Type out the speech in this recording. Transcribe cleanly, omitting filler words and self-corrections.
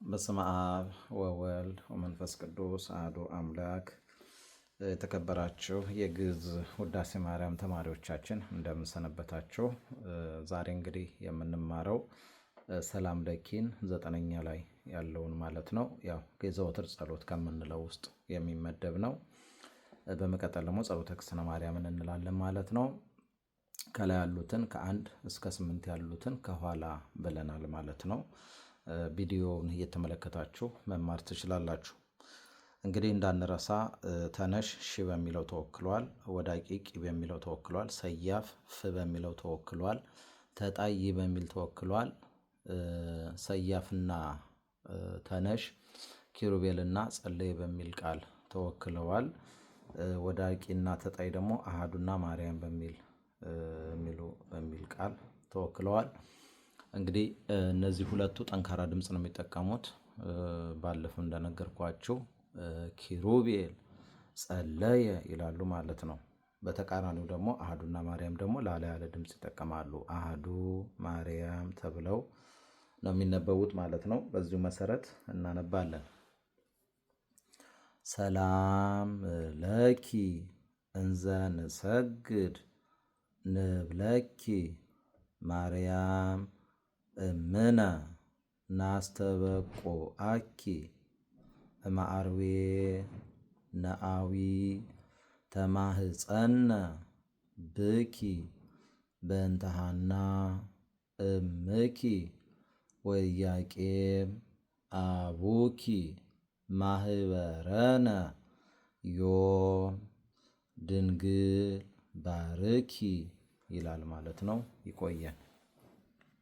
በስመ አብ ወወልድ ወመንፈስ ቅዱስ አሐዱ አምላክ። የተከበራችሁ የግዕዝ ውዳሴ ማርያም ተማሪዎቻችን እንደምንሰነበታችሁ። ዛሬ እንግዲህ የምንማረው ሰላም ለኪን 9ኛ ላይ ያለውን ማለት ነው። ያው የዘወትር ጸሎት ከምንለው ውስጥ የሚመደብ ነው። በመቀጠል ደግሞ ጸሎተ እግዝእትነ ማርያምን እንላለን ማለት ነው። ከላይ ያሉትን ከ1 እስከ 8 ያሉትን ከኋላ ብለናል ማለት ነው። ቪዲዮውን እየተመለከታችሁ መማር ትችላላችሁ። እንግዲህ እንዳንረሳ ተነሽ ሺ በሚለው ተወክሏል። ወዳቂ ቂ በሚለው ተወክሏል። ሰያፍ ፍ በሚለው ተወክሏል። ተጣይ በሚል ተወክሏል። ሰያፍና ተነሽ ኪሩቤልና ጸለይ በሚል ቃል ተወክለዋል። ወዳቂና ተጣይ ደግሞ አሃዱና ማርያም በሚል የሚሉ በሚል ቃል ተወክለዋል። እንግዲህ እነዚህ ሁለቱ ጠንካራ ድምፅ ነው የሚጠቀሙት። ባለፈው እንደነገርኳችሁ ኪሩቤል ጸለየ ይላሉ ማለት ነው። በተቃራኒው ደግሞ አህዱና ማርያም ደግሞ ላላ ያለ ድምፅ ይጠቀማሉ። አህዱ ማርያም ተብለው ነው የሚነበቡት ማለት ነው። በዚሁ መሰረት እናነባለን። ሰላም ለኪ እንዘ ንሰግድ ንብለኪ ማርያም እምነ ናስተበቁአኪ እምአርዌ ነአዊ ተማህፀነ ብኪ በእንተሃና እምኪ ወኢያቄም አቡኪ ማህበረነ ዮም ድንግል ባርኪ ይላል ማለት ነው። ይቆየን።